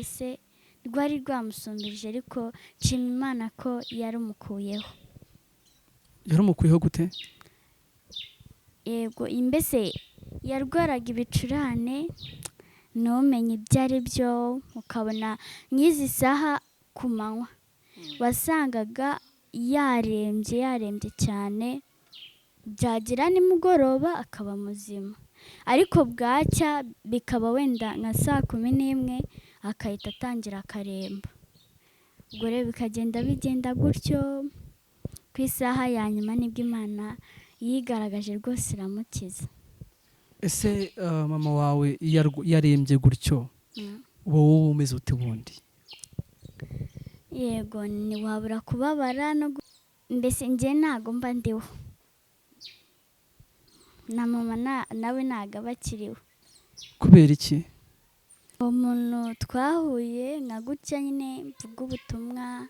Mbese rwari rwamusumbirije, ariko nshima Imana ko yarumukuyeho. Yarumukuyeho gute? Yego, mbese yarwaraga ibicurane, ntumenye ibyo ari byo, ukabona nk'izi saha ku manywa wasangaga yarembye, yarembye cyane, byagera nimugoroba akaba muzima, ariko bwacya bikaba wenda nka saa 11 agahita atangira akaremba. Ubwo rero bikagenda bigenda gutyo, ku isaha ya nyuma nibwo Imana yigaragaje rwose iramukiza. Ese mama wawe iyo yarembye gutyo, wowe umeze ute bundi? Yego, ntiwabura kubabara no mbese njye ntago mba ndiho, na mama nawe ntago aba akiriho. Kubera iki? Uwo muntu twahuye nka gutya nyine, mvuga ubutumwa,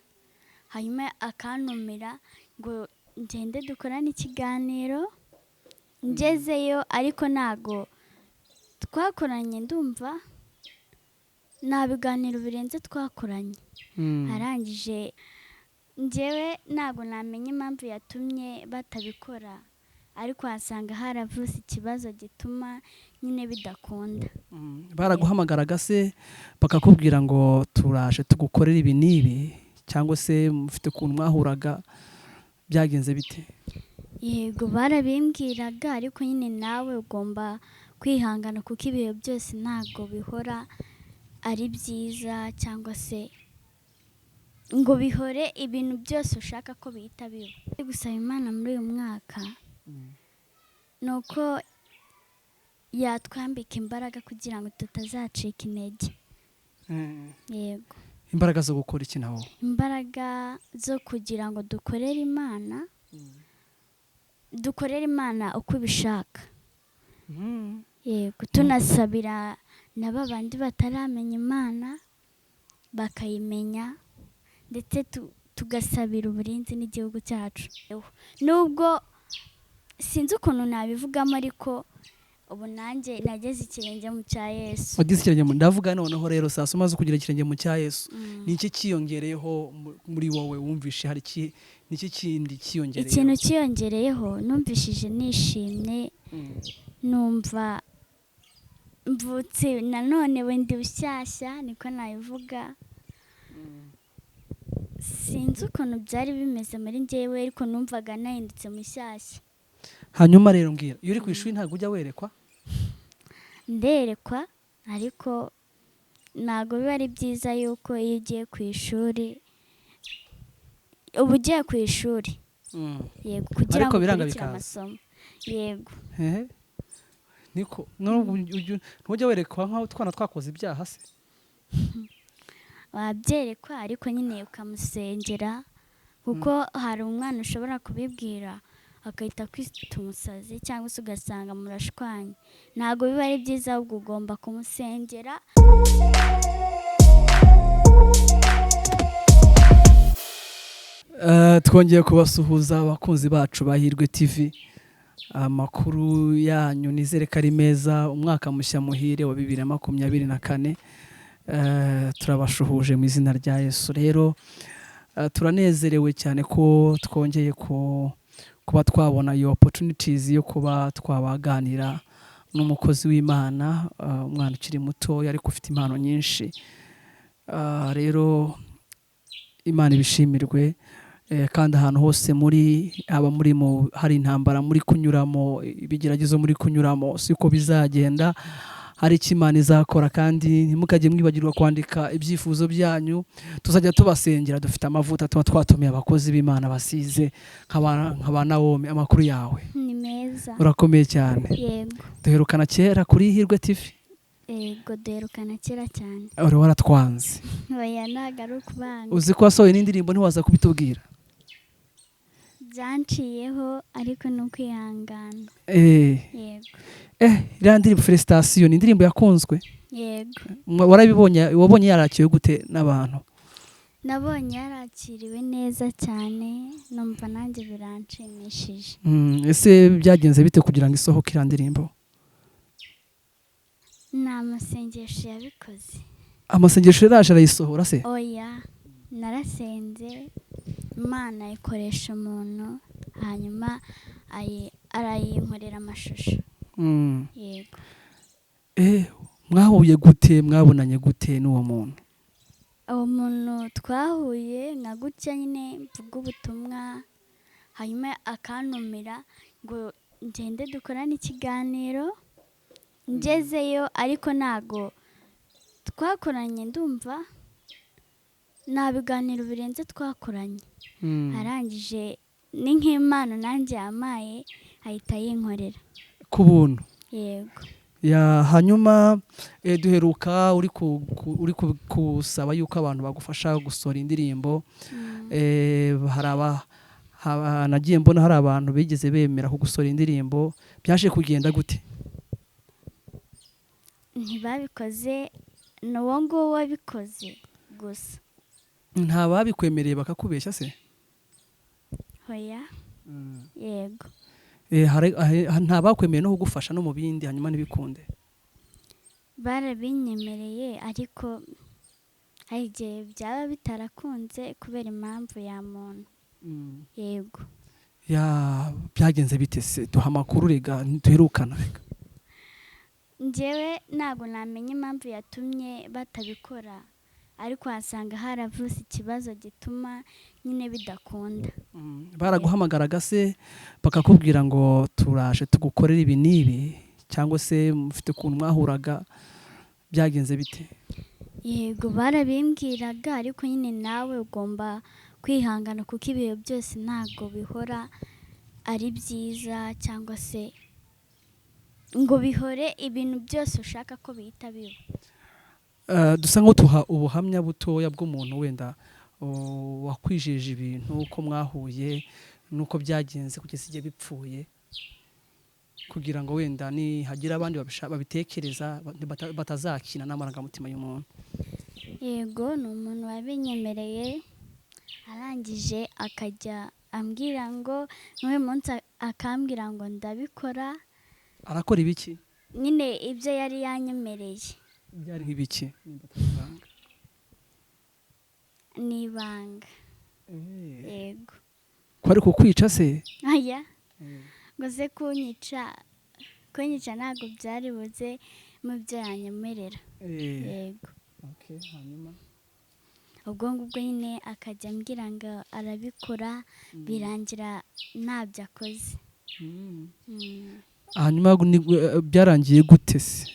hanyuma akantumira ngo ngende dukorane ikiganiro. Ngezeyo ariko ntago twakoranye, ndumva nta biganiro birenze twakoranye. Arangije njyewe ntabwo namenya impamvu yatumye batabikora, ariko wasanga haravutse ikibazo gituma nyine bidakunda. Baraguhamagaraga se bakakubwira ngo turaje tugukorere ibi n'ibi, cyangwa se mufite ukuntu mwahuraga? Byagenze bite? Yego, barabimbwiraga, ariko nyine nawe ugomba kwihangana, kuko ibihe byose ntabwo bihora ari byiza, cyangwa se ngo bihore ibintu byose ushaka ko bihita biba. Gusaba Imana muri uyu mwaka ni uko yatwambika imbaraga kugira ngo tutazacika intege. Yego. Imbaraga zo gukora iki nawo? Imbaraga zo kugira ngo dukorere Imana, dukorere Imana uko ibishaka. Yego, tunasabira na ba bandi bataramenya Imana bakayimenya, ndetse tugasabira uburinzi n'igihugu cyacu. Nubwo sinzi ukuntu nabivugamo, ariko ubu nanjye nageze ikirenge mu cya Yesu. Wagize ikirenge mu, ndavuga noneho rero sasa umaze kugira ikirenge mu cya Yesu, ni iki cyiyongereyeho muri wowe? Wumvishe hari iki? Ni iki kindi cyiyongereyeho? Ikintu cyiyongereyeho, numvishije nishimye, numva mvutse nanone bundi bushyashya, niko nabivuga. Sinzi ukuntu byari bimeze muri njyewe, ariko numvaga nahindutse mushyashya. Hanyuma rero mbwira, iyo uri ku ishuri ntabwo ujya werekwa? Nderekwa, ariko ntabwo biba ari byiza yuko iyo ugiye ku ishuri, uba ugiye ku ishuri, yego, kugira Ariko ngo biranga ukurikire bikaza. amasomo, yego. Hehe, niko nubwo ntujya werekwa nk'aho utwana twakoze ibyaha se? Wabyerekwa, ariko nyine ukamusengera, kuko hari umwana ushobora kubibwira agahita kwita umusazi, cyangwa se ugasanga murashwanye. Ntabwo biba ari byiza, ahubwo ugomba kumusengera. Twongeye kubasuhuza abakunzi bacu ba Hirwe TV. Amakuru yanyu nizere ko ari meza. Umwaka mushya muhire wa 2024. Turabashuhuje mu izina rya Yesu. Rero turanezerewe cyane ko twongeye kuba twabona iyo opportunities yo kuba twabaganira n'umukozi w'Imana, umwana ukiri muto ariko ufite impano nyinshi. Rero Imana ibishimirwe. Kandi ahantu hose muri, haba muri mu hari intambara muri kunyuramo, ibigeragezo muri kunyuramo, siko bizagenda, hari icyo Imana izakora. Kandi ntimukajye mwibagirwa kwandika ibyifuzo byanyu, tuzajya tubasengera. Dufite amavuta, tuba twatumiye abakozi b'Imana basize nka ba Nawomi. Amakuru yawe? Ni meza. Urakomeye cyane? Yego. Duherukana kera kuri Hirwe TV. Yego, duherukana kera cyane. Uri waratwanze. Oya, ntabwo ari ukubanga. Uzi ko wasohoye n'indirimbo, ntiwaza kubitubwira? Byanciyeho, ariko ni ukwihangana. Yego. Iriya ndirimbo, félicitations, ni indirimbo yakunzwe. Yego. Warabibonye? Wabonye yarakiwe gute n'abantu? Nabonye yarakiriwe neza cyane, numva nanjye biranshimishije. Ese byagenze bite kugira ngo isohoke iriya ndirimbo? Ni amasengesho yabikoze. Amasengesho yaraje arayisohora se? Oya, narasenze, Imana ikoresha umuntu, hanyuma arayinkorera amashusho. Yego. Mwahuye gute, mwabonanye gute n'uwo muntu? Uwo muntu twahuye nka gutya nyine, mvuga ubutumwa, hanyuma akantumira ngo ngende dukorane ikiganiro. Ngezeyo, ariko ntago twakoranye, ndumva nta biganiro birenze twakoranye. Arangije ni nk'impano nanjye yampaye, ahita yinkorera. Ku buntu? Yego. Ya, hanyuma duheruka uri kusaba yuko abantu bagufasha gusohora indirimbo. Hari nagiye mbona hari abantu bigeze bemera kugusora indirimbo, byaje kugenda gute? Ntibabikoze, ni uwo nguwo wabikoze gusa. Nta babikwemereye bakakubeshya se? Hoya, yego. Nta bakwemereye no kugufasha no mu bindi, hanyuma ntibikunde? Barabinyemereye, ariko hari igihe byaba bitarakunze kubera impamvu ya muntu. Yego. Ya, byagenze bite se? Duha amakuru rega, ntiduherukana rega. Njyewe ntabwo namenya impamvu yatumye batabikora, ariko wasanga haravutse ikibazo gituma nyine bidakunda. Baraguhamagaraga se bakakubwira ngo turaje tugukorere ibi n'ibi, cyangwa se mufite ukuntu mwahuraga, byagenze bite? Yego, barabimbwiraga, ariko nyine nawe ugomba kwihangana kuko ibihe byose ntabwo bihora ari byiza, cyangwa se ngo bihore ibintu byose ushaka ko bihita biba. Dusa nko tuha ubuhamya butoya bw'umuntu wenda wakwijeje ibintu, uko mwahuye n'uko byagenze kugeza igihe bipfuye, kugira ngo wenda nihagira abandi babitekereza batazakina n'amarangamutima y'umuntu. Yego, ni umuntu wabinyemereye, arangije akajya ambwira ngo n'uyu munsi akambwira ngo ndabikora. Arakora ibiki? Nyine ibyo yari yanyemereye. Byari nk'ibiki? Ni ibanga. Yego. Ko ari kukwica se? Aya, ngo se kunyica ntabwo byari buze mu byo yanyemerera. Yego. Hanyuma ubwo ngubwo nyine akajya ambwira ngo arabikora, birangira ntabyo akoze. Hanyuma byarangiye gute se?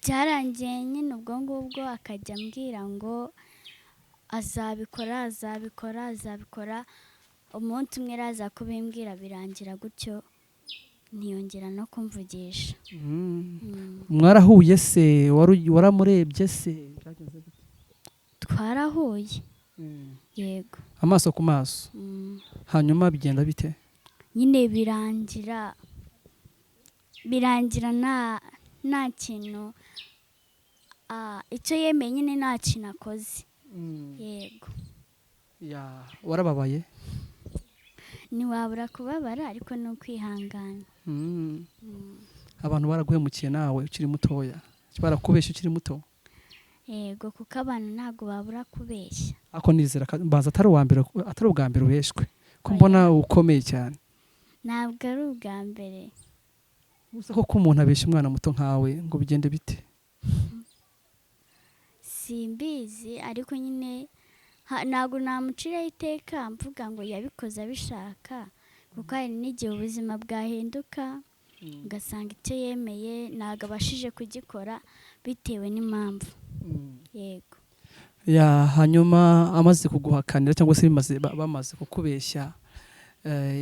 Byarangiye nyine ubwo ngubwo akajya ambwira ngo azabikora, azabikora, azabikora, umunsi umwe araza kubimbwira, birangira gutyo ntiyongera no kumvugisha. Mwarahuye se? Waramurebye se? Twarahuye. Yego. Amaso ku maso. Hanyuma bigenda bite? Nyine birangira nta kintu, icyo yemeye nyine nta kintu akoze. Yego. Ya, warababaye? Ntiwabura kubabara, ariko ni ukwihangana. Abantu baraguhemukiye nawe ukiri mutoya, barakubeshya ukiri muto? Yego, kuko abantu ntabwo babura kubeshya. Ako nizera mbaza atari uwa mbere, atari ubwa mbere ubeshwe, ko mbona ukomeye cyane. Ntabwo ari ubwa mbere. Uzi ko umuntu abeshya umwana muto nkawe ngo bigende bite? Simbizi, ariko nyine ntabwo namuciraho iteka mvuga ngo yabikoze abishaka, kuko hari n'igihe ubuzima bwahinduka ugasanga icyo yemeye ntabwo abashije kugikora bitewe n'impamvu. Yego. Ya, hanyuma amaze kuguhakanira cyangwa se bamaze kukubeshya,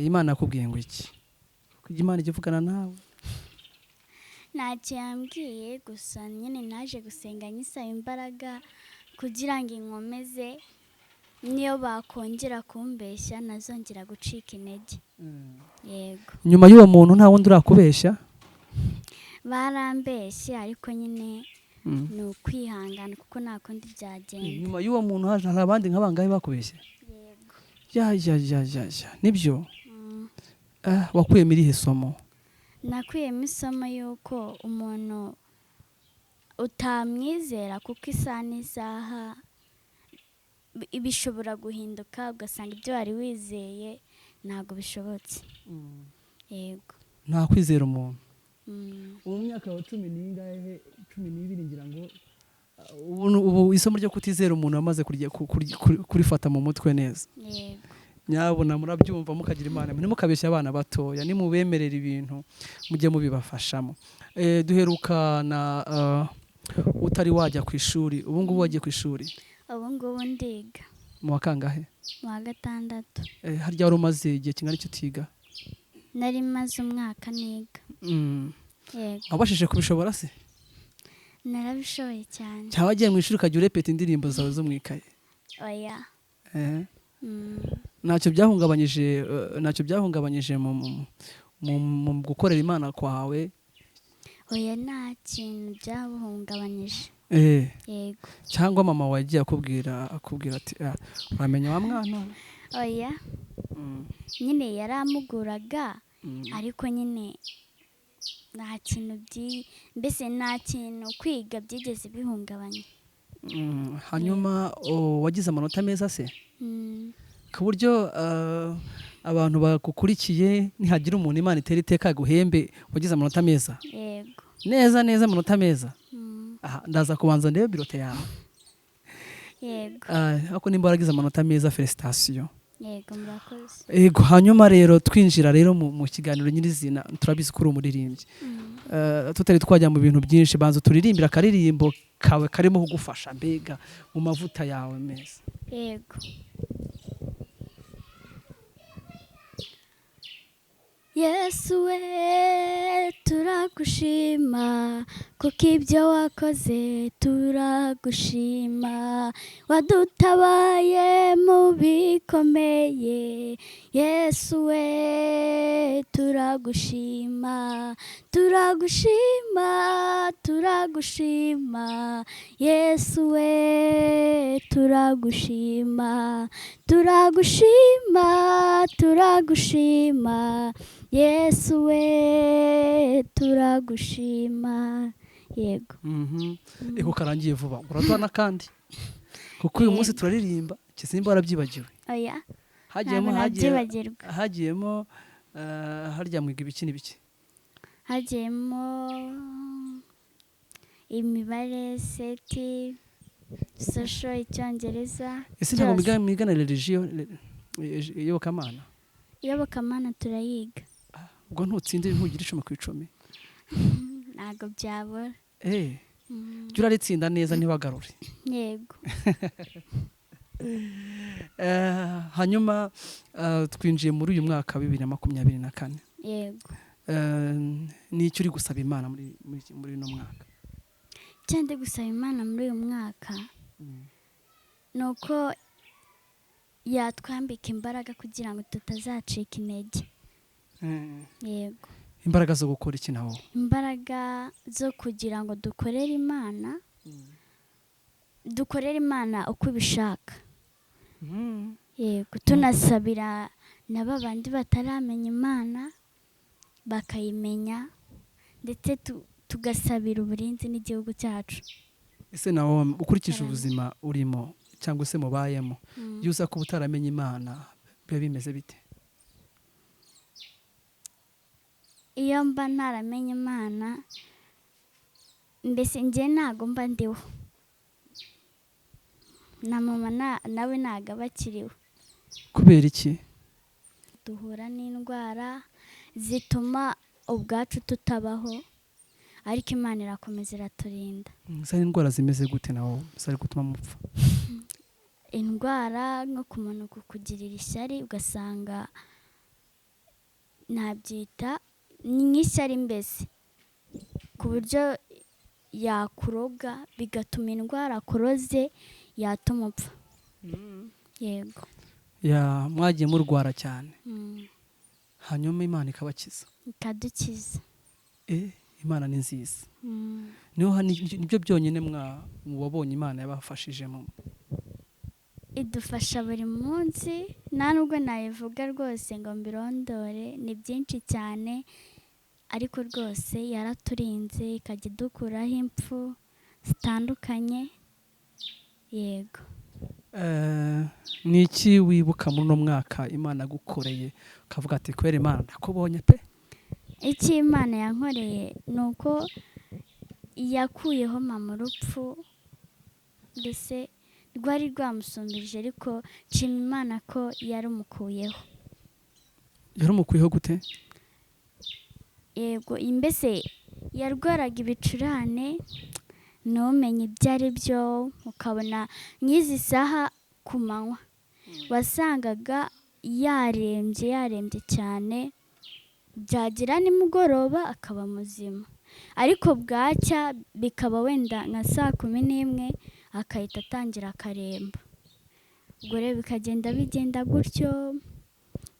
Imana yakubwiye ngo iki? Imana ijya ivugana nawe? Ntacyo yambwiye, gusa nyine naje gusenga nyisaba imbaraga kugira ngo inkomeze, niyo bakongera kumbeshya nazongera gucika intege. Yego. Nyuma y'uwo muntu nta wundi urakubeshya? Barambeshye, ariko nyine ni ukwihangana kuko nta kundi byagenda. Nyuma y'uwo muntu hari abandi nk'abangahe bakubeshye? Yego. Ya ya ya ya ya, nibyo? Wakuyemo irihe somo? Nakuyemo isomo y'uko umuntu Utamwizera kuko isaha n'isaha bishobora guhinduka, ugasanga ibyo wari wizeye ntabwo bishobotse. Yego. Nta kwizera umuntu. Ubu mu myaka ya cumi n'ingahe, 12 ngira ngo, ubu isomo ryo kutizera umuntu amaze kurifata mu mutwe neza. Yego. Nyabuna murabyumva, mukagira Imana, ntimukabeshye abana batoya, nimubemerera ibintu mujye mubibafashamo. Duherukana utari wajya ku ishuri, ubu ngubu wagiye ku ishuri? Ubu ngubu ndiga. Mu wa kangahe? Mu wa 6. Harya wari umaze igihe kingana iki utiga? Nari maze umwaka niga. Yego. Wabashije kubishobora se? Narabishoboye cyane. Cyangwa wagiye mu ishuri ukajya urepeta indirimbo zawe zo mu ikaye? Oya. Ntacyo byahungabanyije mu gukorera Imana kwawe? Oya, nta kintu byahungabanyije. Yego. Cyangwa mama wagiye akubwira ati uramenya wa mwana? Oya. Nyine yaramuguraga, ariko nyine nta kintu mbese nta kintu kwiga byigeze bihungabanya. Hanyuma wagize amanota meza se? Ku buryo abantu bagukurikiye nihagira umuntu Imana itera iteka guhembe, wagize amanota meza? Yego. Neza neza amanota meza? Aha, ndaza kubanza ndebe birote yawe. Yego. Ariko nimba waragize amanota meza, felicitation. Yego, murakoze. Yego, hanyuma rero twinjira rero mu kiganiro nyirizina, turabizi ko uri umuririmbyi. Tutari twajya mu bintu byinshi, banza turirimbira akaririmbo kawe karimo kugufasha mbega mu mavuta yawe meza. Yego. Yesu we turagushima, kuko ibyo wakoze turagushima, wadutabaye mu bikomeye. Yesu we turagushima, turagushima, turagushima. Yesu we turagushima, turagushima, turagushima. Yesu we turagushima. Yego. Eko karangiye vuba, uraduha n'akandi kuko uyu munsi turaririmba. Kisimba warabyibagiwe? Oya. Hagiyemo harya mwiga ibiki n'ibiki? Hagiyemo imibare, seti, social, icyongereza. Ese ntabwo mwiga na religion, iyobokamana? Iyobokamana turayiga. Ubwo ntutsinde ntugira 10 ku 10? Ntabwo byabura. Jya uraritsinda neza ntibagarure. Yego. Hanyuma twinjiye muri uyu mwaka wa 2024. Yego. Ni icyo uri gusaba Imana muri uno mwaka? Icyo ndi gusaba Imana muri uyu mwaka ni uko yatwambika imbaraga kugira ngo tutazacika intege. Yego. Imbaraga zo gukora iki nawo? Imbaraga zo kugira ngo dukorere Imana, dukorere Imana uko ibishaka. Yego, tunasabira na babandi bataramenya Imana bakayimenya, ndetse tugasabira uburinzi n'igihugu cyacu. Ese nawo ukurikije ubuzima urimo cyangwa se mubayemo, iyo uza kuba utaramenya Imana biba bimeze bite? Iyo mba ntaramenya Imana, mbese njye ntago mba ndiho, na mama nawe ntago aba akiriho. Kubera iki? Duhura n'indwara zituma ubwacu tutabaho, ariko Imana irakomeza iraturinda. Zari indwara zimeze gute nawo zari gutuma mupfa? Indwara nko kumanuka kugirira ishyari, ugasanga nabyita ni nk'ishyari mbese, ku buryo yakuroga bigatuma indwara akuroze yatuma upfa. Yego. Ya mwagiye murwara cyane. Hanyuma Imana ikabakiza. Ikadukiza. Imana ni nziza. Niho nibyo byonyine wabonye Imana yabafashijemo? Idufasha buri munsi, nta nubwo nayivuga rwose ngo mbirondore, ni byinshi cyane, ariko rwose yaraturinze ikajya idukuraho impfu, zitandukanye. Yego. Ni iki wibuka muri uno mwaka Imana yagukoreye ukavuga ati kubera Imana ndakubonye pe? Icyo Imana yankoreye ni uko yakuyeho mama urupfu, mbese rwari rwamusumbije, ariko nshima Imana ko yarumukuyeho. Yarumukuyeho gute? Yego, mbese yarwaraga ibicurane ntumenye ibyo ari byo, ukabona nk'izi saha ku manywa wasangaga yarembye yarembye cyane, byagera nimugoroba akaba muzima, ariko bwacya bikaba wenda nka 11:00 akahita atangira akaremba. Ubwo rero bikagenda bigenda gutyo,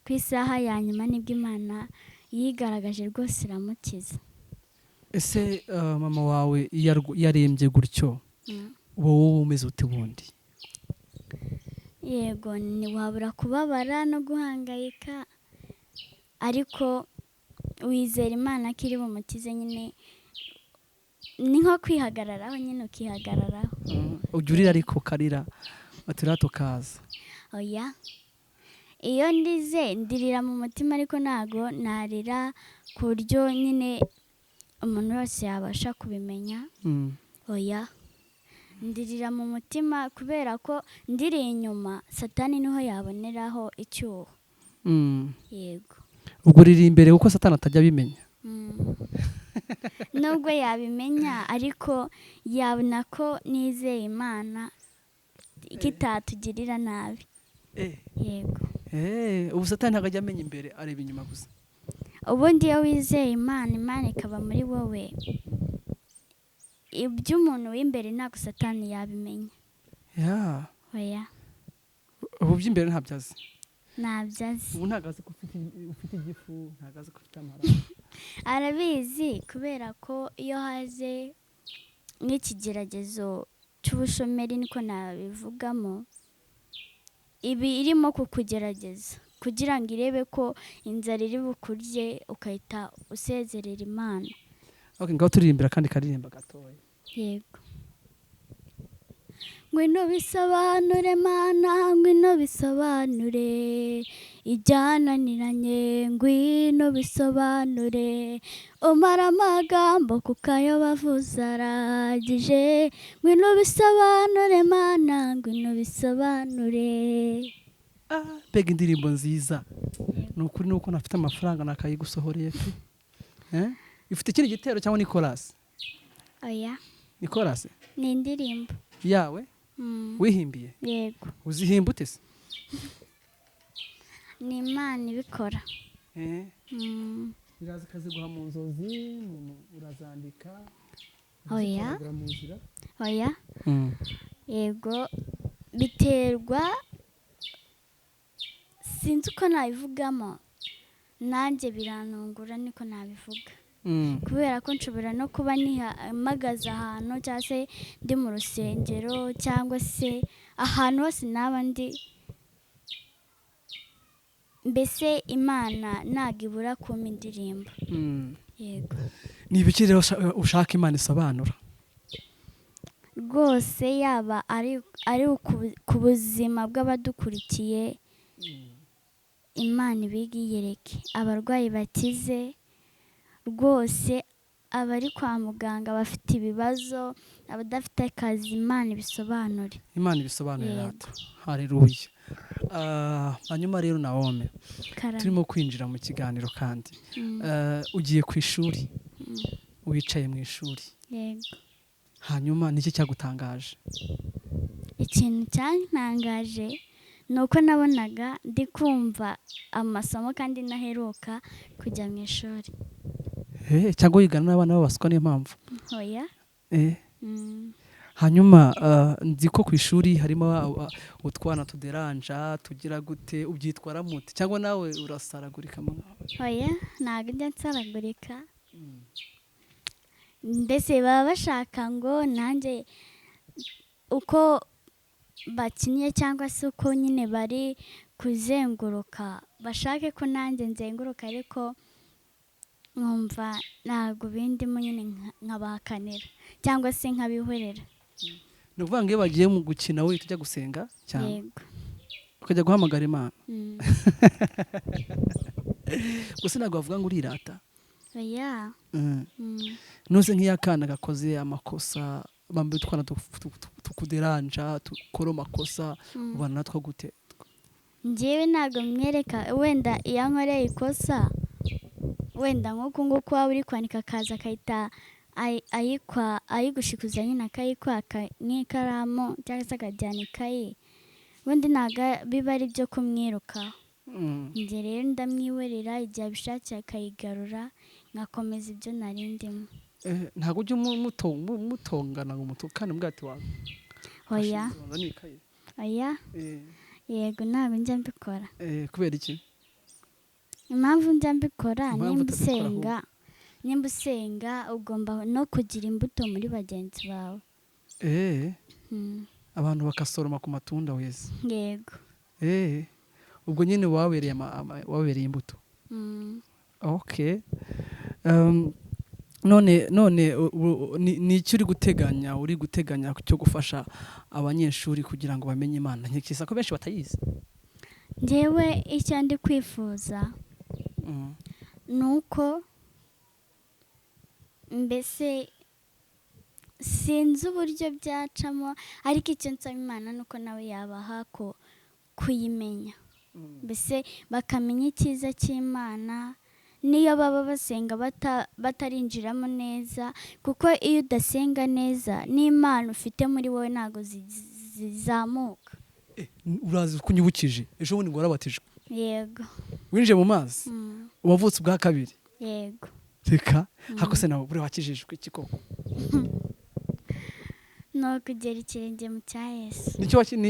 ku isaha ya nyuma nibwo Imana yigaragaje rwose iramukiza. Ese mama wawe yarembye gutyo, wowe umeze ute bundi? Yego, ntiwabura kubabara no guhangayika, ariko wizera Imana ko iri bumukize nyine, ni nko kwihagararaho nyine, ukihagararaho. Ujya urira ariko ukarira batira tukaza? Oya, iyo ndize ndirira mu mutima, ariko ntago narira ku buryo nyine umuntu wese yabasha kubimenya. Oya, ndirira mu mutima kubera ko ndiri inyuma Satani niho yaboneraho icyuho. Yego. Ubwo urira imbere kuko Satani atajya abimenya. Nubwo yabimenya ariko yabona ko nizeye Imana ko itatugirira nabi. Yego. Ubu Satani ntabwo ajya amenya imbere, areba inyuma gusa. Ubundi iyo wizeye Imana, Imana ikaba muri wowe, iby'umuntu w'imbere ntabwo Satani yabimenya. Oya. Ubu by'imbere ntabyo azi. Ntabyo azi. Ubu ntabwo azi ko ufite igifu, ntabwo azi ko ufite amara. Arabizi kubera ko iyo haje nk'ikigeragezo cy'ubushomeri, niko nabivugamo, ibi irimo kukugerageza kugira ngo irebe ko inzara iri bukurye ukahita usezerera Imana. Okay, ngaho turirimbira kandi karirimba gatoya. Yego. Ngwino bisobanure Mana, ngwino bisobanure ibyananiranye, ngwino bisobanure, umara amagambo kuko ayo bavuze aragije, ngwino bisobanure Mana, ngwino bisobanure. Mbega indirimbo nziza. Ni ukuri nuko ntafite amafaranga nakayigusohoreye pe. Ifite ikindi gitero cyangwa ni chorus? Oya. Ni chorus? Ni indirimbo yawe? Wihimbiye? Yego. Uzihimba ute se? Ni Imana ibikora. Iraza ikaziguha mu nzozi, urazandika? Oya. Uzitoragura mu nzira? Oya. Yego, biterwa, sinzi uko nabivugamo, nanjye birantungura niko nabivuga. Kubera ko nshobora no kuba mpagaze ahantu cyangwa se ndi mu rusengero cyangwa se ahantu hose naba ndi, mbese Imana ntabwo ibura kumpa indirimbo. Yego. Ni ibiki rero ushaka Imana isobanura? Rwose yaba ari ku buzima bw'abadukurikiye, Imana ibiyereke, abarwayi bakize rwose, abari kwa muganga bafite ibibazo, abadafite akazi, Imana ibisobanure. Imana ibisobanure. Yego. Rata haleluya. Hanyuma rero Naome, Karame. turimo kwinjira mu kiganiro kandi ugiye ku ishuri, wicaye mu ishuri. Yego. Hanyuma niki cyagutangaje? Ikintu cyantangaje ni uko nabonaga ndi kumva amasomo kandi naheruka kujya mu ishuri. Cyangwa wigana n'abana b'abaswa niyo mpamvu? Oya. Hanyuma nzi ko ku ishuri harimo utwana tuderanja tugira gute, ubyitwara mute cyangwa nawe urasaragurika? Oya, ntabwo njya nsaragurika. Mbese baba bashaka ngo nanjye uko bakinnye cyangwa se uko nyine bari kuzenguruka, bashake ko nanjye nzenguruka, ariko nkumva ntabwo bindimo nyine nkabahakanira cyangwa se nkabihorera. Ni ukuvuga ngo iyo bagiye mu gukina we tujya gusenga cyane? Yego. Ukajya guhamagara Imana? Mm. Gusa ntabwo bavuga ngo urirata? Oya. Nose nk'iyo akana gakoze amakosa, bambaye utwana tukuderanja, tukora amakosa, ubana natwo gute? Njyewe ntabwo mwereka. Wenda iyo ankoreye ikosa, wenda nk'uku nguku waba uri kwandika, akaza akahita ayikwa, ayigushikuza nyine, akayikwaka nk'ikaramu cyangwa se akajyana ikayi, ubundi ntabwo biba ari ibyo kumwirukaho. Njye rero ndamwihorera, igihe abishakiye akayigarura, nkakomeza ibyo nari ndimo. Ntabwo ujya mutongana ngo mutukane, mbwa ati wa Oya. Kashinze n'ikayi? Oya. Yego, ntabwo njya mbikora. Kubera iki? Impamvu njya mbikora, Impamvu nimba utabikora? usenga, nimba usenga ugomba no kugira imbuto muri bagenzi bawe. Abantu bakasoroma ku matunda weze. Yego. Ubwo nyine wabereye wabereye imbuto. Okay, none ni iki uri guteganya cyo gufasha abanyeshuri kugira ngo bamenye Imana? Ntekereza ko benshi batayizi. Njyewe icyo ndi kwifuza ni uko, mbese sinzi uburyo byacamo, ariko icyo nsaba Imana ni uko nawe yabaha ko kuyimenya, mbese bakamenya icyiza cy'Imana, niyo baba basenga batarinjiramo neza, kuko iyo udasenga neza n'Imana ufite muri wowe ntabwo zizamuka. Urazi ko unyibukije ejo bundi ngo warabatijwe? Yego. Winjiye mu mazi? Mm. Wavutse ubwa kabiri? Yego. Reka hako se nawe buriya wakijijwe iki koko? Ni ukugera ikirenge mu cya Yesu.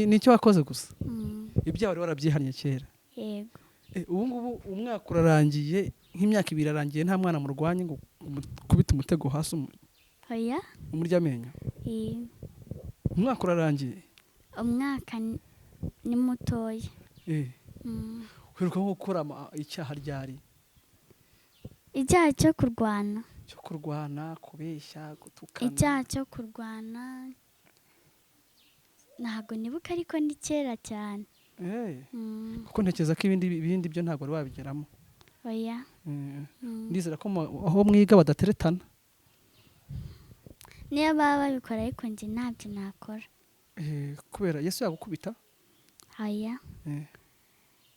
Nicyo wakoze gusa? Mm. Ibyaha wari warabyihannye kera? Yego. Ubu ngubu umwaka urarangiye, nk'imyaka 2 irarangiye, nta mwana murwanye ngo umukubite umutego hasi Oya. umurya amenyo? Umwaka urarangiye? Umwaka ni mutoya. Uheruka nko gukora icyaha ryari? Icyaha cyo kurwana? Cyo kurwana, kubeshya, gutukana. Icyaha cyo kurwana ntabwo nibuka, ariko ni kera cyane. Kuko ntekereza ko ibindi byo ntabwo wari wabigeramo. Oya. Ndizera ko aho mwiga badateretana. Niyo baba babikora, ariko njye ntabyo nakora. Kubera Yesu yagukubita? Oya.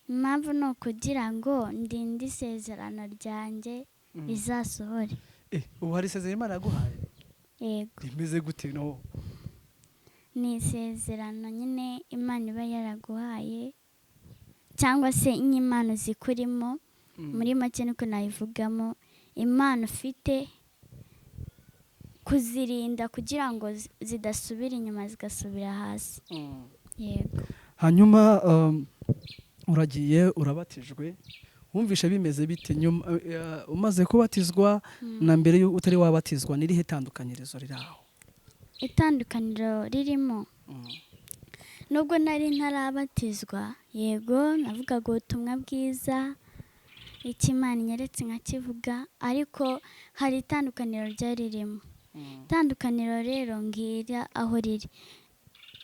Impamvu ni ukugira ngo ndinde isezerano ryanjye rizasohore. Ubu hari isezerano Imana yaguhaye? Yego. Rimeze gute no? Ni isezerano nyine Imana iba yaraguhaye, cyangwa se nk'impano zikurimo. Muri make niko nayivugamo, impano ufite kuzirinda kugira ngo zidasubira inyuma, zigasubira hasi. Yego. Hanyuma uragiye urabatijwe, wumvishe bimeze bite nyuma umaze kubatizwa na mbere utari wabatizwa? N'irihe tandukanyirizo riri aho? Itandukaniro ririmo, nubwo nari ntarabatizwa, yego, navugaga ubutumwa bwiza, icyo Imana inyeretse nkakivuga, ariko hari itandukaniro ryari ririmo. Itandukaniro rero ngira aho riri,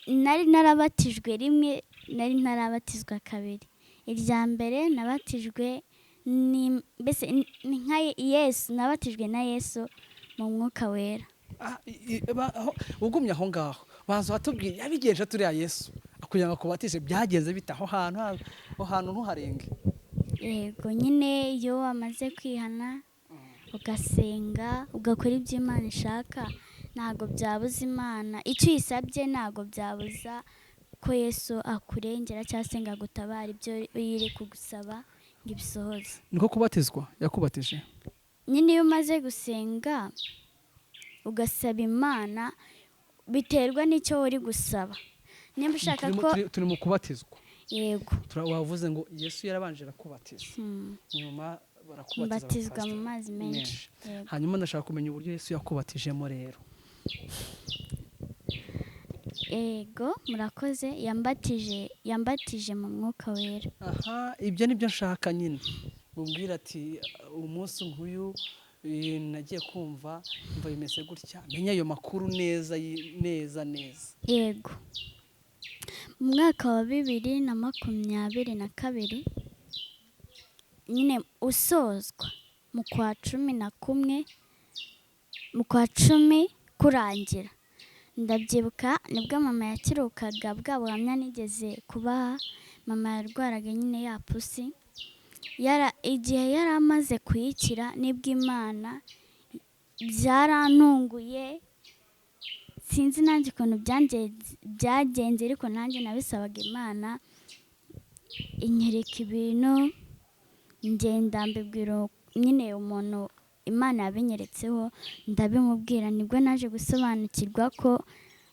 nari narabatijwe rimwe, nari ntarabatizwa kabiri. Irya mbere nabatijwe ni mbese ni nka Yesu, nabatijwe na Yesu mu Mwuka Wera. Ugumye aho ngaho, baza batubwiye yabigenje turiya Yesu kugira ngo akubatije, byagenze bite aho hantu? Aho hantu ntuharenge. Yego nyine, iyo wamaze kwihana, ugasenga, ugakora ibyo Imana ishaka, ntabwo byabuza Imana. Icyo uyisabye ntabwo byabuza ko Yesu akurengera cyangwa se ngo agutabare ibyo iri kugusaba ngo ibisohoze. Niko kubatizwa yakubatije? Nyine iyo umaze gusenga, ugasaba Imana, biterwa n'icyo uri gusaba, nimba ushaka ko Turi mu kubatizwa. Yego. Wavuze ngo Yesu yarabanje arakubatiza, nyuma barakubatiza Mbatizwa mu abapasiteri mazi menshi. Yego. Hanyuma ndashaka kumenya uburyo Yesu yakubatijemo rero. Yego, murakoze. Yambatije mu Mwuka Wera. Aha, ibyo nibyo nshaka nyine. Mubwira ati umunsi nk'uyu Nagiye kumva mva bimeze gutya, menya ayo makuru neza neza neza. Yego, mu mwaka wa 2022 nyine usozwa mu kwa 11, mu kwa 10 kurangira, ndabyibuka nibwo mama yakirukaga bwa buhamya nigeze kubaha. Mama yarwaraga nyine ya pusi, igihe yari amaze kuyikira nibwo Imana byarantunguye, sinzi nanjye ukuntu byagenze, ariko nanjye nabisabaga Imana inyereka ibintu, ngenda mbibwira nyine umuntu Imana yabinyeretseho, ndabimubwira, nibwo naje gusobanukirwa ko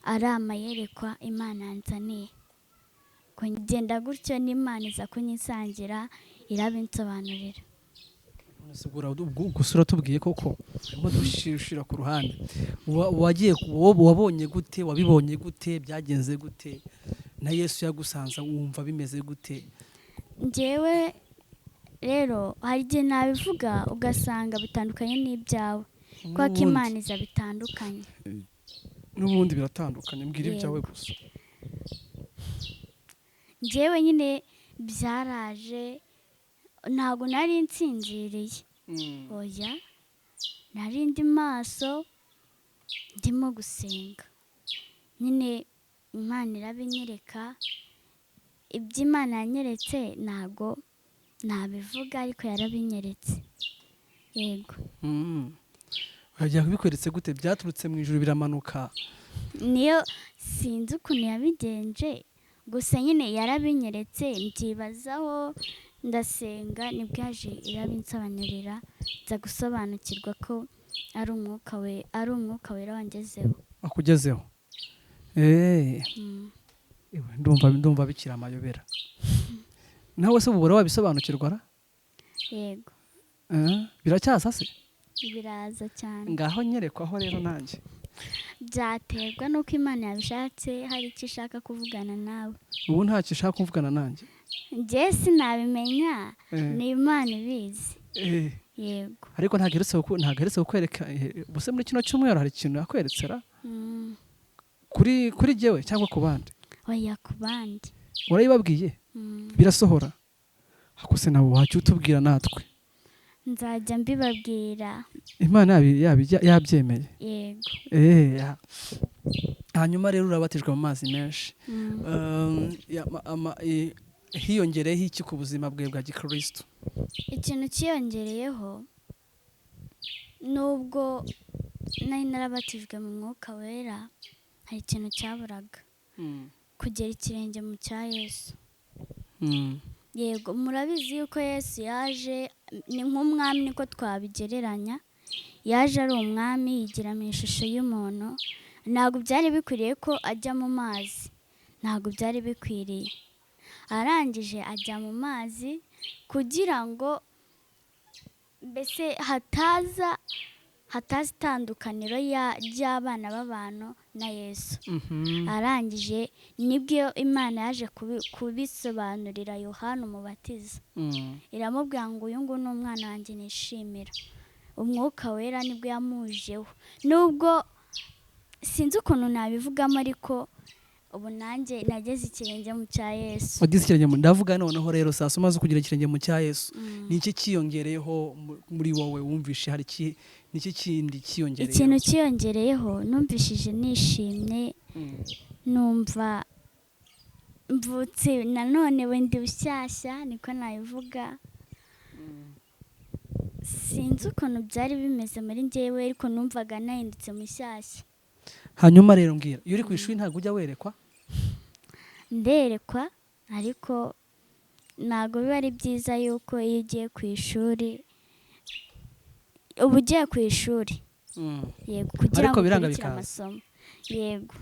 ari amayerekwa Imana yanzaniye. Ngenda gutyo n'Imana iza kunyisangira irabinsobanurira. Gusa uratubwiye koko urimo dushira ku ruhande, wagiye wabonye gute, wabibonye gute, byagenze gute, na Yesu yagusanza wumva bimeze gute? Njyewe rero hari igihe nabivuga ugasanga bitandukanye n'ibyawe, kuko Imana iza bitandukanye. N'ubundi biratandukanye, mbwira ibyawe gusa. Njyewe nyine byaraje, ntabwo nari nsinziriye, oya, nari ndi maso ndimo gusenga nyine, Imana irabinyereka. Ibyo Imana yanyeretse ntabwo nabivuga, ariko yarabinyeretse. Yego. Bikweretse gute? Byaturutse mu ijuru biramanuka? Niyo sinzi ukuntu yabigenje, gusa nyine yarabinyeretse, mbyibazaho, ndasenga, nibwo yaje irabinsobanurira, nza gusobanukirwa ko ari umwuka we, ari umwuka wera wangezeho. Akugezeho. Ndumva bikira amayobera. Nawe se ubura wabisobanukirwa ra? Yego. Biracyasa se? Biraza cyane. Ngaho nyerekwaho rero nanjye. Byaterwa nuko Imana yabishatse, hari icyo ishaka kuvugana nawe. Ubu ntacyo ishaka kuvugana nanjye? Njye sinabimenya, ni Imana ibizi. Yego. Ariko ntageretse kukwereka ubuse muri kino cyumweru hari ikintu yakweretse ra? Kuri jyewe cyangwa ku bandi? Oya, ku bandi. Warayibabwiye? Birasohora? Akose nawe wajya utubwira natwe. Nzajya mbibabwira. Imana yabyemeye. Yego. Hanyuma rero urabatijwe mu mazi menshi. Hiyongereyeho iki ku buzima bwe bwa gikristo? Ikintu cyiyongereyeho, nubwo nari narabatijwe mu mwuka wera, hari ikintu cyaburaga, kugera ikirenge mu cya Yesu. Yego, murabizi yuko Yesu yaje ni nk'umwami, niko twabigereranya, yaje ari umwami yigira mu ishusho y'umuntu. Ntabwo byari bikwiriye ko ajya mu mazi, ntabwo byari bikwiriye. Arangije ajya mu mazi kugira ngo mbese hataza itandukaniro ry'abana b'abantu na Yesu. Arangije nibwo Imana yaje kubisobanurira Yohana Umubatiza, iramubwira ngo uyu nguyu ni umwana wanjye nishimira. Umwuka wera nibwo yamujeho, nubwo sinzi ukuntu nabivugamo, ariko ubu nanjye nageze ikirenge mu cya Yesu. Wagize ikirenge mu, ndavuga noneho rero sasa umaze kugira ikirenge mu cya Yesu, ni iki cyiyongereyeho muri wowe wumvishe? Hari iki, ni iki kindi cyiyongereyeho? Ikintu cyiyongereyeho, numvishije nishimye, numva mvutse nanone wenda bushyashya, niko nabivuga. Sinzi ukuntu byari bimeze muri njyewe, ariko numvaga nahindutse mushyashya. Hanyuma rero mbwira, iyo uri ku ishuri ntabwo ujya werekwa? Nderekwa, ariko ntabwo biba ari byiza yuko iyo ugiye ku ishuri, uba ugiye ku ishuri. Yego, kugira ngo ukurikire amasomo. Yego.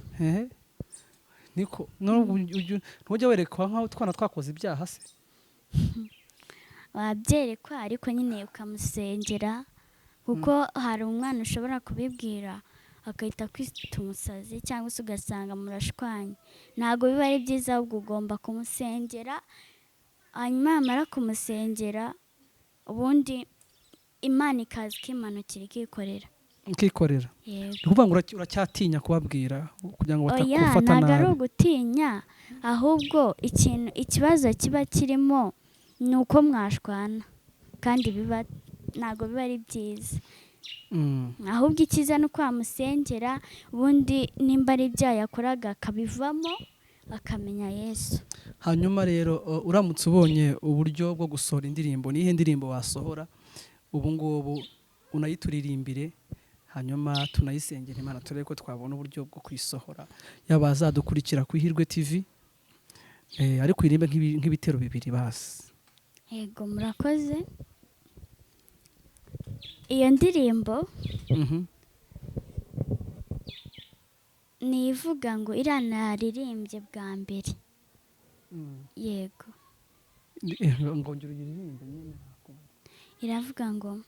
Niko ntujya werekwa nk'aho utwana twakoze ibyaha se? Wabyerekwa, ariko nyine ukamusengera, kuko hari umwana ushobora kubibwira agahita kwita umusazi, cyangwa se ugasanga murashwanye. Ntabwo biba ari byiza, ahubwo ugomba kumusengera, hanyuma yamara kumusengera ubundi Imana ikaza ikimanukira ikikorera. Ukikorera. Yego. Ni ukuvuga ngo uracyatinya kubabwira kugira ngo Oya, batakufata ntabwo ari nabi. ugutinya, ahubwo ikintu ikibazo kiba kirimo ni uko mwashwana, kandi biba ntabwo biba ari byiza. Ahubwo icyiza ni uko wamusengera, ubundi nimba ari ibyaha yakoraga akabivamo, akamenya Yesu. Hanyuma rero uramutse ubonye uburyo bwo gusohora indirimbo, niyihe ndirimbo wasohora ubu ngubu, unayituririmbire, hanyuma tunayisengera Imana turebe ko twabona uburyo bwo kuyisohora, yaba azadukurikira ku Ihirwe TV, ariko uririmbe nk'ibitero bibiri basi. Yego, murakoze. Iyo ndirimbo ni ivuga ngo iriya naririmbye bwa mbere. Yego. Ngongera uyiririmbe nyine. Iravuga ngo: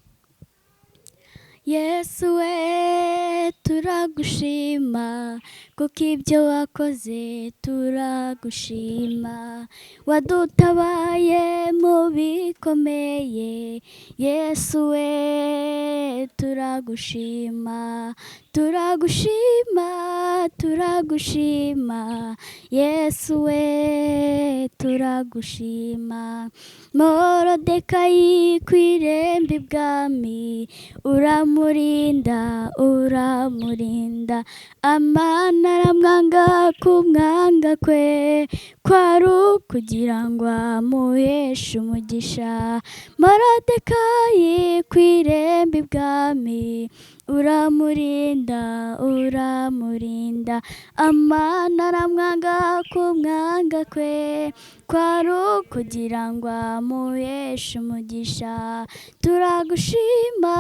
Yesu we, turagushima kuko ibyo wakoze, turagushima, wadutabaye mu bikomeye. Yesu we, turagushima, turagushima, turagushima. Yesu we, turagushima. Morodekayi ku irembo ibwami uramurinda, uramurinda. Amana aramwanga, kumwanga kwe kwari ukugira ngo amuheshe umugisha. Morodekayi ku irembo ibwami uramurinda, uramurinda. Amana aramwanga, kumwanga kwe kwari ukugira ngo amuheshe umugisha. Turagushima,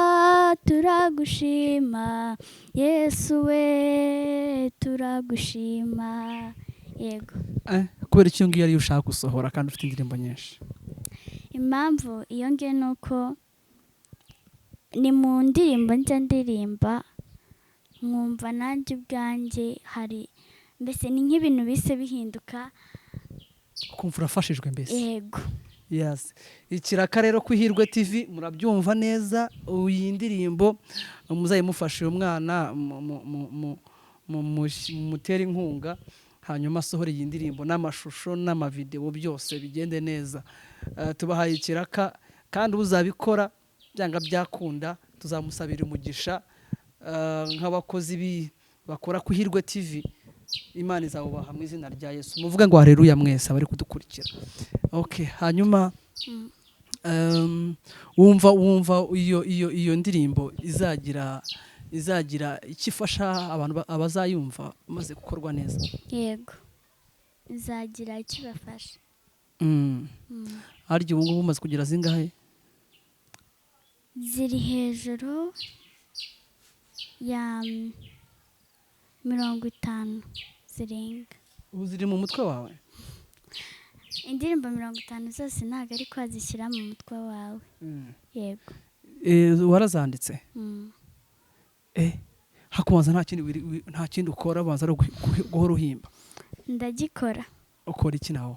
turagushima. Yesu we, turagushima. Yego. Kubera icyo ngiyo ariyo ushaka gusohora kandi ufite indirimbo nyinshi? Impamvu iyo ngiyo ni uko ni mu ndirimbo njya ndirimba nkumva nanjye ubwanjye hari mbese ni nk'ibintu bise bihinduka. Ukumva urafashijwe mbese. Yego. Yes. Ikiraka rero ku Ihirwe TV murabyumva neza, iyi ndirimbo muzayimufashe uyu mwana, mutere inkunga, hanyuma asohore iyi ndirimbo n'amashusho n'amavideo byose bigende neza. Tubahaye ikiraka, kandi uzabikora byanga byakunda tuzamusabira umugisha, nk'abakozi bakora ku Ihirwe TV. Imana izabubaha mu izina rya Yesu. Muvuge ngo haleluya mwese abari kudukurikira. Okay, hanyuma wumva iyo ndirimbo izagira icyo ifasha abantu abazayumva maze gukorwa neza? Yego, izagira icyo ibafasha. Harya ubu ngubu umaze kugira zingahe? Ziri hejuru ya 50 zirenga. Ubu ziri mu mutwe wawe? Indirimbo 50 zose ntabwo ari ko wazishyira mu mutwe wawe. Yego. Warazanditse? Mm. Hakubanza nta kindi nta kindi ukora, banza ari guhora uhimba? Ndagikora. Ukora iki nawo?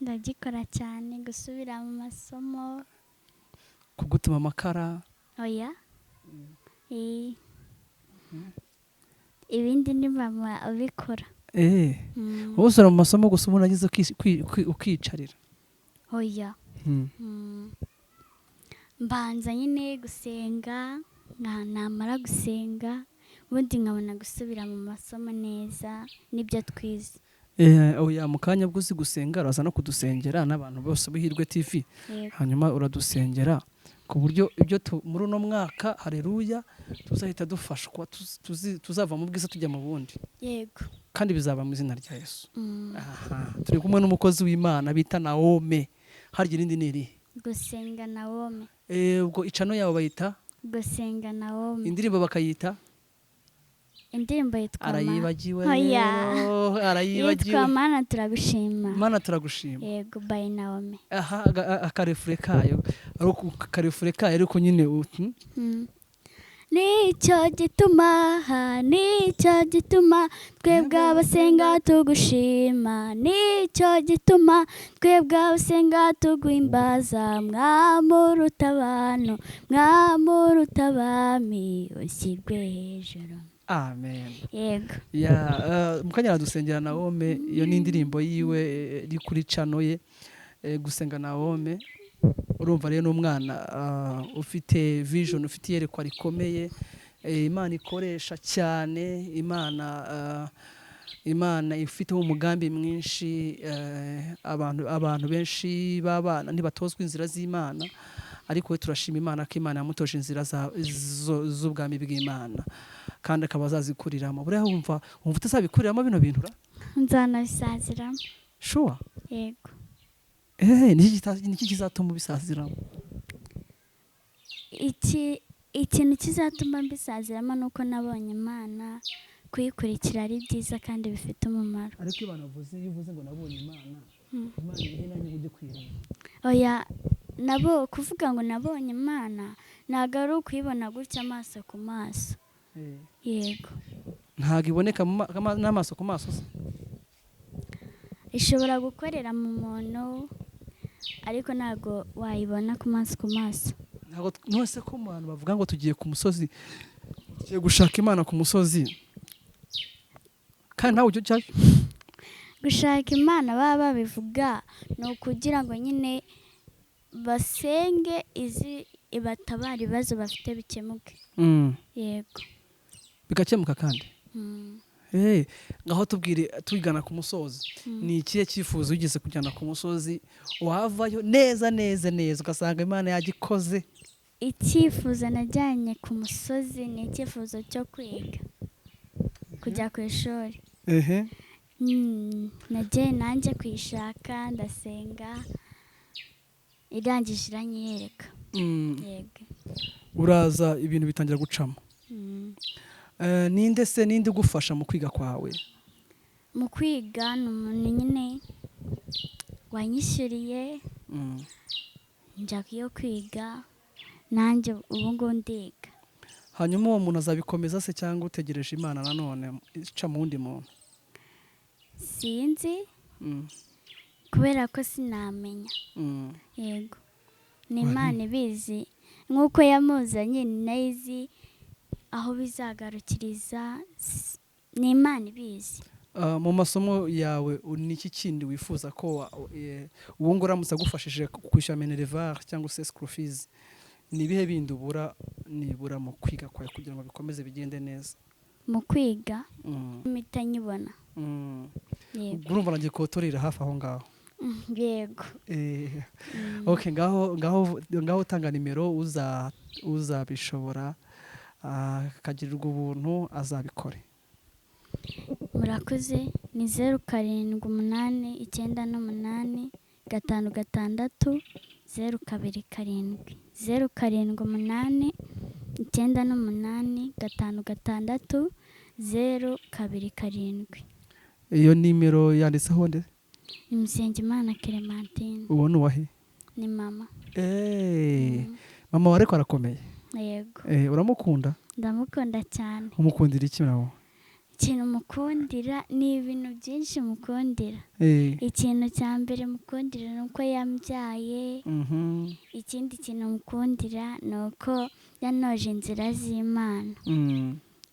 Ndagikora cyane, gusubira mu masomo. Kugutuma amakara? Oya. Ibindi ni mama ubikora. Wowe usubira mu masomo gusa, ubundi agize ukicarira? Oya. Mbanza nyine gusenga, namara gusenga ubundi nkabona gusubira mu masomo neza n'ibyo twize. Oya, mu kanya bwo uzi gusenga uraza no kudusengera n'abantu bose b'Ihirwe TV. Yego. Hanyuma uradusengera ku buryo ibyo muri uno mwaka, haleluya, tuzahita dufashwa, tuzava mu bwiza tujya mu bundi. Yego. Kandi bizaba mu izina rya Yesu. Aha, turi kumwe n'umukozi w'Imana bita Naome. Harya irindi ni irihe? Gusenga Naome. Ubwo icano yawe bayita? Gusenga Naome. Indirimbo bakayita? Indirimbo yitwa Arayibagiwe. Oya. Rero arayibagiwe. Yitwa Mana turagushima. Mana turagushima. Yego, by Naome. Aha, akarefure kayo, ariko akarefure kayo ariko nyine. Nicyo gituma, nicyo gituma twebwe abasenga tugushima, nicyo gituma twebwe abasenga tuguhimbaza. Mwamuruta abantu, mwamuruta abami, ushyirwe hejuru. Amen. Yego. Ya, mukanya dusengera Naome. Iyo ni indirimbo yiwe iri kuri channel ye, gusenga Naome. Urumva rero n'umwana ufite vision, ufite iyerekwa rikomeye, Imana ikoresha cyane, Imana ifiteho umugambi mwinshi. Abantu benshi b'abana ntibatozwa inzira z'Imana, ariko we turashima Imana ko Imana yamutoje inzira z'ubwami bw'Imana, kandi akaba azazikuriramo. Buriya wumva utazabikuriramo bino bintu ra? Nzanabisaziramo. Sure? Yego. Niki kizatuma ubisaziramo? Ikintu kizatuma mbisaziramo ni uko nabonye Imana, kuyikurikira ari byiza kandi bifite umumaro. Ariko iyo abantu bavuze, iyo uvuze ngo nabonye Imana, Imana iri nanjye ujye kuyireba? Oya, nabo kuvuga ngo nabonye Imana ntabwo ari ukuyibona gutya amaso ku maso. Yego. Ntabwo iboneka n'amaso ku maso se? Ishobora gukorera mu muntu, ariko ntabwo wayibona ku maso ku maso. Ntabwo none ko mu bantu bavuga ngo tugiye ku musozi, tugiye gushaka Imana ku musozi, kandi nawe ujya ujyayo? Gushaka Imana baba babivuga ni ukugira ngo nyine basenge izi ibatabara, ibibazo bafite bikemuke. Yego. Bigakemuka kandi. Ngaho tubwire, tugana ku musozi, ni ikihe cyifuzo wigeze kujyana ku musozi, wavayo neza neza neza ugasanga Imana yagikoze? Icyifuzo najyanye ku musozi ni icyifuzo cyo kwiga, kujya ku ishuri. Nagiye nanjye kuyishaka, ndasenga, irangije iranyiyereka. Yego. Uraza ibintu bitangira gucamo. Ninde se, ninde ugufasha mu kwiga kwawe? Mu kwiga ni umuntu nyine wanyishyuriye, njya yo kwiga, nanjye ubu ngubu ndiga. Hanyuma uwo muntu azabikomeza se, cyangwa utegereje Imana nanone ica mu wundi muntu? Sinzi, kubera ko sinamenya. Yego, ni Imana ibizi, nk'uko yamuzanye ni nayo izi aho bizagarukiriza, ni Imana ibizi. Mu masomo yawe, ni iki kindi wifuza ko uwo nguwo uramutse agufashije kwishyura minerval cyangwa se school fees, ni ibihe bindi ubura nibura mu kwiga kwawe kugira ngo bikomeze bigende neza? Mu kwiga mpita nyibona. Yego. Urumva nanjye kotorera hafi aho ngaho. Yego. Okay, ngaho ngaho ngaho utanga nimero, uza uzabishobora akagirirwa ubuntu azabikore. Murakoze. Ni 0789866027, 0789866027. Iyo nimero yanditseho nde? Ni Musengimana Clementine. Uwo ni uwahe? Ni mama. Mama wawe ariko arakomeye? Yego. Uramukunda? Ndamukunda cyane. Umukundira iki nawe? Ikintu mukundira ni ibintu byinshi mukundira. Ikintu cya mbere mukundira ni uko yambyaye. Ikindi kintu mukundira ni uko yanoje inzira z'Imana,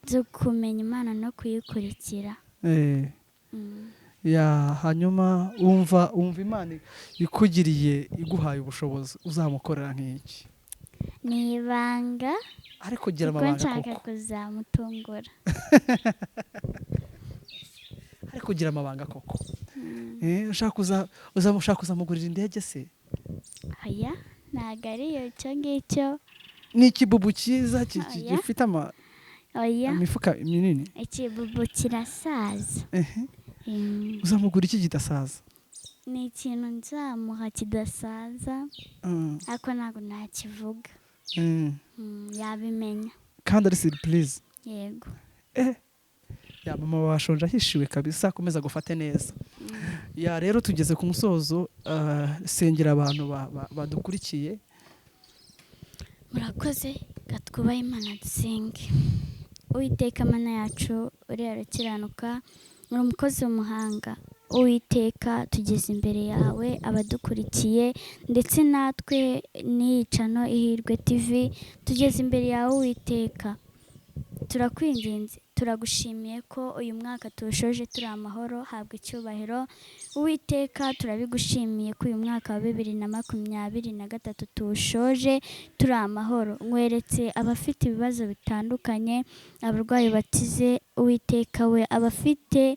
zo kumenya Imana no kuyikurikira. Ya, hanyuma wumva Imana ikugiriye, iguhaye ubushobozi, uzamukorera nk'iki? Ni ibanga. Ariko gira Kuko amabanga. nshaka Koko. kuzamutungura. Ariko gira amabanga koko. Ushaka kuzamugurira indege se? Oya, ntabwo ari icyo ngicyo. Ni ikibubu cyiza Oya. gifite Oya. imifuka minini. Ikibubu kirasaza. Uzamugura iki kidasaza? Ni ikintu nzamuha kidasaza, ariko ntabwo nakivuga. Yabimenya. Kandi ari surprise? Yego. Ya, mama washonje ahishiwe kabisa, akomeza gufate neza. Ya, rero tugeze ku musozo, sengera abantu badukurikiye. Murakoze. Reka twubahe Imana dusenge. Uwiteka Mana yacu, uriya urakiranuka, uri umukozi w'umuhanga. Uwiteka, tugeze imbere yawe, abadukurikiye ndetse natwe n'iyi channel Ihirwe TV, tugeze imbere yawe Uwiteka, turakwinginze, turagushimiye ko uyu mwaka tuwushoje turi amahoro. Habwa icyubahiro Uwiteka. Turabigushimiye ko uyu mwaka wa 2023 tuwushoje turi amahoro. Nkweretse abafite ibibazo bitandukanye, abarwayi bakize Uwiteka we, abafite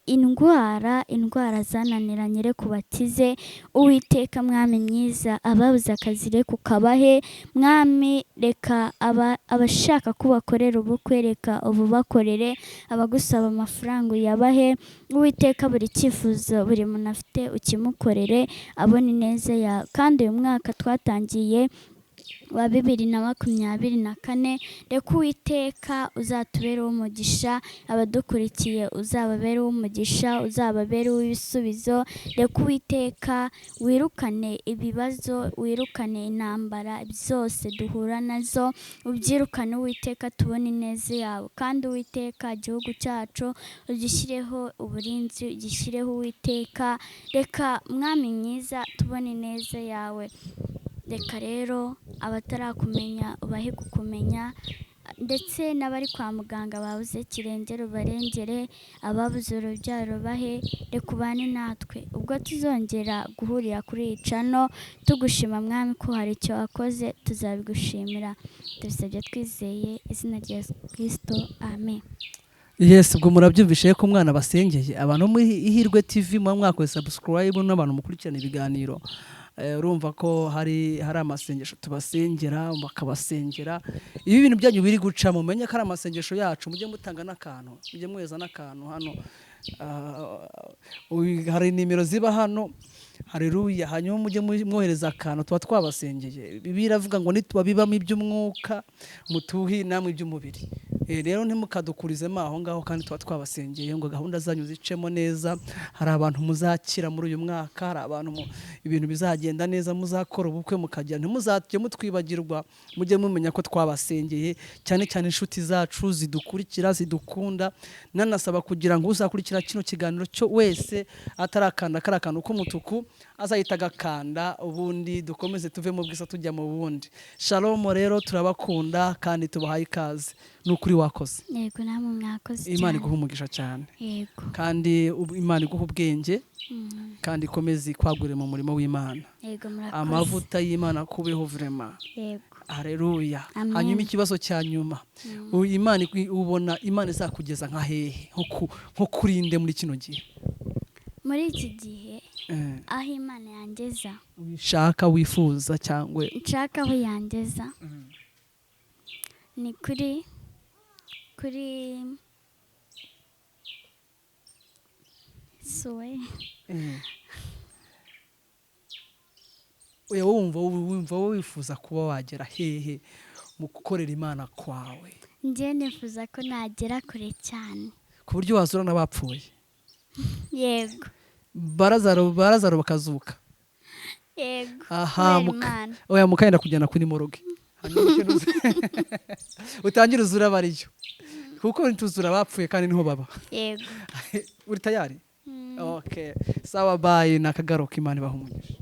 indwara zananiranye reka ubakize Uwiteka. Mwami mwiza, ababuze akazi reka ukabahe. Mwami, reka abashaka ko bakorera ubukwe reka ububakorere, abagusaba amafaranga uyabahe Uwiteka. Buri cyifuzo buri muntu afite ukimukorere, abone ineza yawe. Kandi uyu mwaka twatangiye wa 2024, reka Uwiteka uzatubere uw'umugisha, abadukurikiye uzababere uw'umugisha, uzababere uw'ibisubizo. Reka Uwiteka wirukane ibibazo, wirukane intambara zose duhura nazo, ubyirukane Uwiteka, tubone ineza yawe. Kandi Uwiteka, igihugu cyacu ugishyireho uburinzi, ugishyireho Uwiteka. Reka Mwami mwiza tubone ineza yawe. Reka rero abatarakumenya ubahe kukumenya, ndetse n'abari kwa muganga babuze kirengera ubarengere, ababuze urubyaro bahe. Reka ubane natwe ubwo tuzongera guhurira kuri iyi channel tugushima Mwami ko hari icyo wakoze, tuzabigushimira. Tubisabye twizeye izina rya Yesu Kristo, amen. Yes, ubwo murabyumvishe ko umwana basengeye. Abantu muri Ihirwe TV muba mwakoze subscribe n'abantu mukurikirana ibiganiro, urumva ko hari amasengesho tubasengera, bakabasengera. Iyo ibintu byanyu biri guca, mumenye ko ari amasengesho yacu. Mujye mutanga n'akantu, mujye muheza n'akantu hano. Hari nimero ziba hano, haleluya. Hanyuma mujye mwohereza akantu, tuba twabasengeye. Bibiliya iravuga ngo nitubabibamo iby'umwuka, mutuhi namwe iby'umubiri. Rero ntimukadukurizemo aho ngaho kandi tuba twabasengeye ngo gahunda zanyu zicemo neza. Hari abantu muzakira muri uyu mwaka, hari abantu ibintu bizagenda neza, muzakora ubukwe mukajya, ntimuzajye mutwibagirwa, mujye mumenya ko twabasengeye, cyane cyane inshuti zacu zidukurikira, zidukunda. Nanasaba kugira ngo uzakurikira kino kiganiro cyo wese atarakanda kariya kantu k'umutuku azahita agakanda, ubundi dukomeze tuve mu bwiza tujya mu bundi. Shalom rero, turabakunda kandi tubahaye ikaze. Ni ukuri wakoze. Yego, namwe mwakoze Imana cyane. iguhe umugisha cyane. Yego. Kandi Imana iguhe ubwenge, kandi ikomeze ikwagure mu murimo w'Imana. Yego, murakoze. Amavuta y'Imana kubeho vraiment. Yego. Haleluya. Amen. Hanyuma ikibazo cya nyuma, Imana ubona Imana izakugeza nka hehe, nko kurinde muri kino gihe? Muri iki gihe, aho Imana yangeza, wishaka, wifuza cyangwa nshaka aho yangeza ni kuri suwe. Oya, wumva wowe wifuza kuba wagera hehe mu gukorera Imana kwawe? Njye nifuza ko nagera kure cyane. Ku buryo wazura n'abapfuye? Yego. Barazaro bakazuka? Yego. Aha. Kubera Imana. Oya, mukayenda kujyana kuri morgue, hanyuma utangire uzura abariyo, kuko ntuzura abapfuye kandi niho baba. Yego. Uri tayari? Mm. Okay, sawa, bye, nakagaruka. Imana ibahe umugisha.